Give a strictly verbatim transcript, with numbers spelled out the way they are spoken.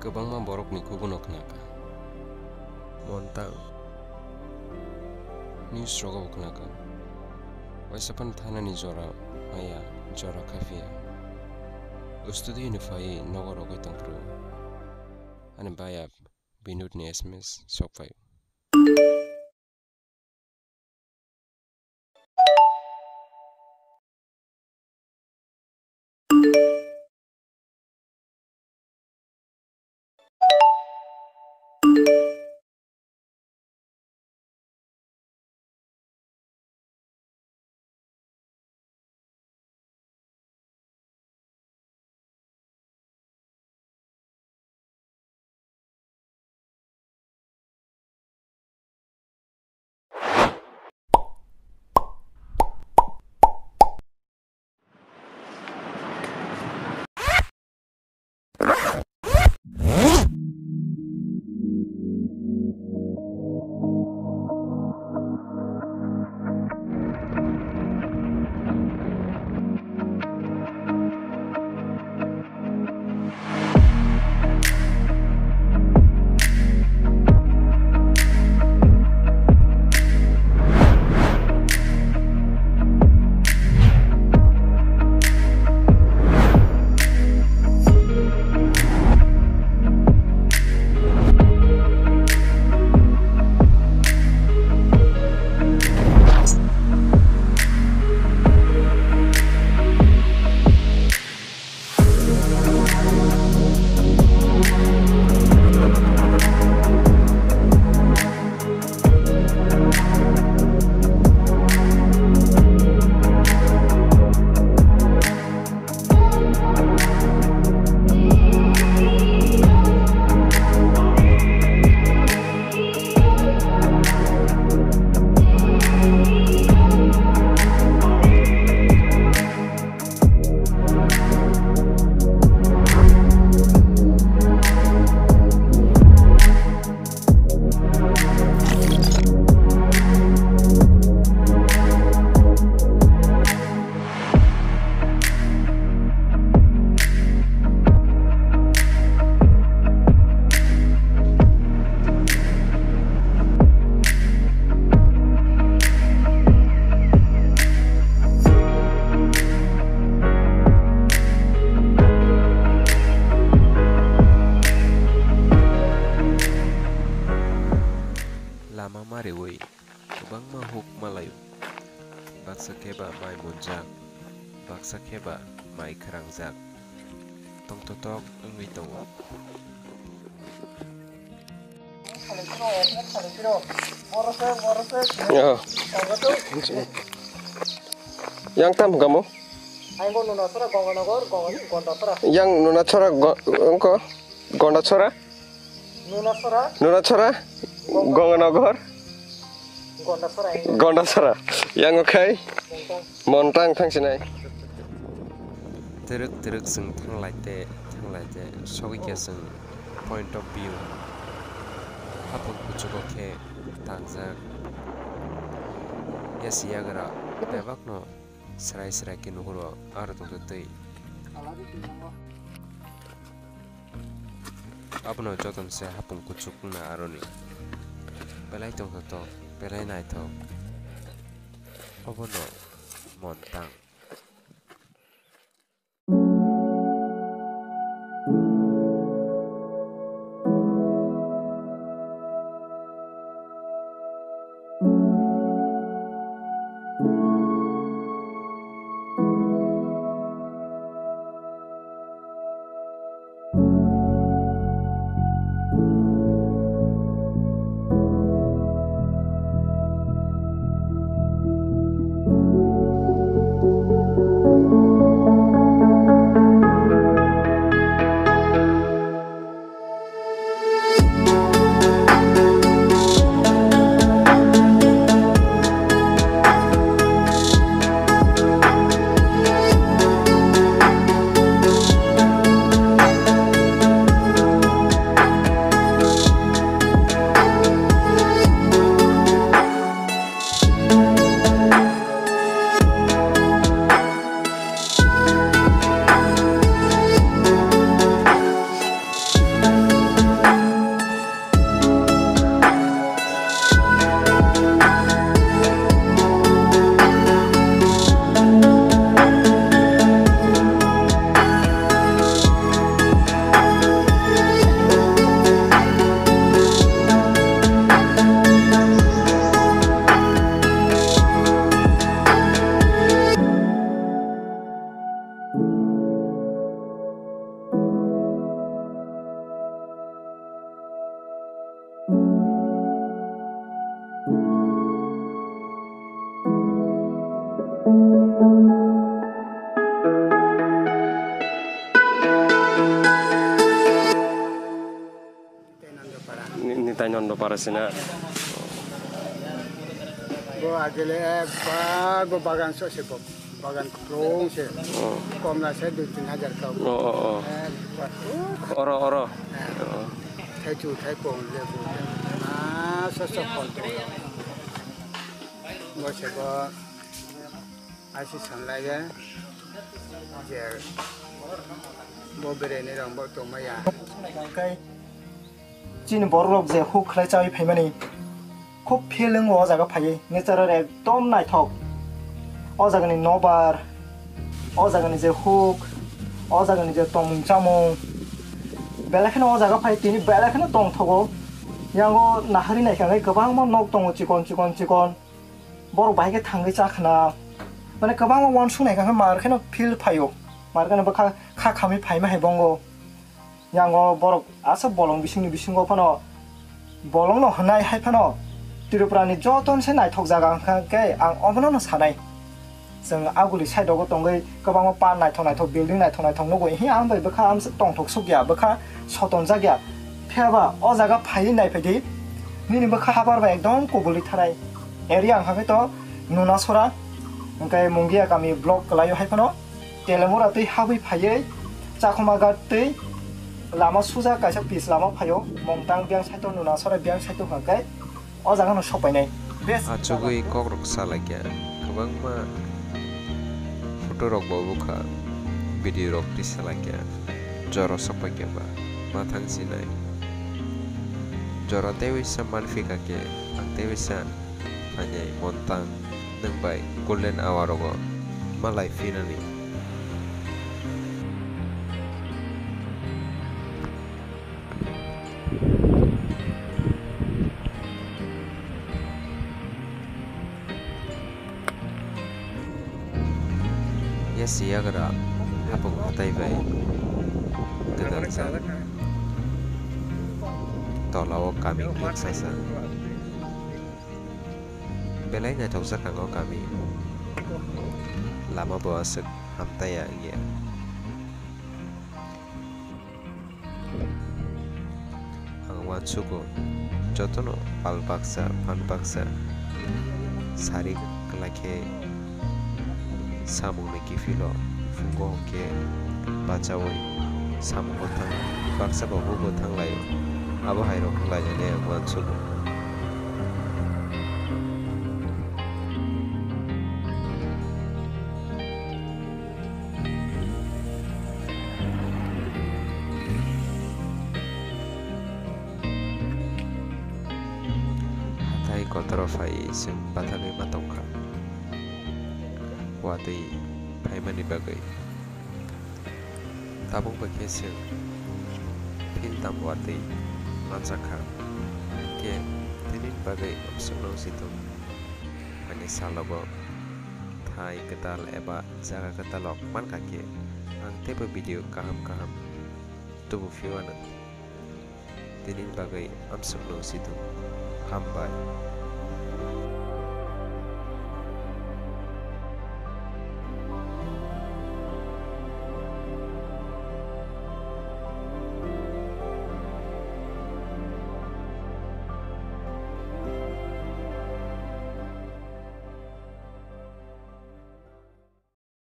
Kwbangma borokni kubuno khnakha. Montang. News rogo bo khnakha. Waisa phano thanani jora maya, jora khaphia. Studio ni phai nogo rogwi tongphuru. Ani baya Binod ni S M S sok phai. Lama mariwi kwbangma huk malaio. Baksa khe ba mai munjak, baksa khe ba mai khrangjak. Tongthotok wngwi tongo. Oh. Yang tam hwnkha mo? Yang Nunachora go-, wngko? Gondachora? Nunachora? Nunachora? Gonganagar? Gondachora. Yang okhai? Montang thangsinai. Twrwk twrwk chwng thanglai te, thanglai te, sogwi khe chwng point of view. Haphang kuchugo khe tangjak. Yasi yagra bebakno srai srai khe nuhuro, aro tongtwtwi. Abono jotono se hapung kuchuk wngna aroni. Belai tongthotok, belai naithok. Obono Montang. Ni-, Nitai Nondo para sina. Bo agile ba go bagan so se bo. Bagan krung se. Oh. Komla se dui tin hajar ka. Oh, oh, oh. Eh, ba-, uh, Oro, oro. Eh. Oh. Thai chu, thai pong, le bu, le bu. Ah, so, so, phol to. Bo se bo. Aisi sanlaiya je bo bereni rong bo tongmaya. Chini borok rok je huk khlai chawi phaimani khub feel wngo o jaga phaiwi, natural ekdom naithok. O jagani nobar, o jagani je huk, o jagani je tongmung chamung, belai kheno o jaga phai tini belai kheno tongthogo. Yango nahari naikha khe kwbangma nok tongo chikon chikon chikon. Borok bahai khe thangwi chakhna. Mane kwbangma uansuk naikha khe mar kheno feel phaio. Mar kheno bwkha kha khamwi phaima hai bongo. Yango borok aswk bolong bisingni bisingo phano bolongno hwnai hai phano Tripurani joto se naithok jaga wngkha khe ang omono no sanai. Chwng aguli side rogo tongwi kwbangma park naithok naithok building naithok naithok nugwi hiya ang bai bwkha amswk tongthok sukya bwkha sotonjakya. Phiyaba o jaga phaiwi naiphaidi nini bwkha habar bai ekdom kubulwi thanai. Area wngkha khe to Nunasora hwnkhe Mungia kami block kwlaio hai phano Telemura twi habwi phaiwi Chakhuma ghat twi lama suja kaisa pis lama phaio Mongtang biyang side o Nunasora biyang side o hwnkhe o jaga no sok painai. Best. Achugwi kok rok sa laikya, kwbangma photo rok bo bukha, video rok tisa laikya, jora sok paikya ba ma thang sinai. Jora tei waisa manphi kha khe ang tei waisa phainai Montang nwng bai golden hour rogo ma lai phinani. Yasi yagra hapung hatai bai gwdal jak. Tola o kami kwlwk sasa. Belai naithokjak ang o kami. Lama bo aswk hamtaiya wngya. Ang uansugo jotono pal baksa, phan baksa sari kwlai khe samungni kiphilo phungo hwnkhe bachaui samungo thang baksa bo hugo thanglaio. Abo hai rok wnglainani ang uansugo. Hathai kotoro phai chwng bathagwi ma tongkha, watwi phaimani bagwi. Tabuk bai khe chwng philtam watwi manjakha, hinkhe tinini bagwi amsukno situng. Ani salogo thai kwtal eba jaga kwtalrok mankha khe, ang teibo video kaham kaham tubu phiyuanw. Tinini bagwi amsukno situng. Hambai.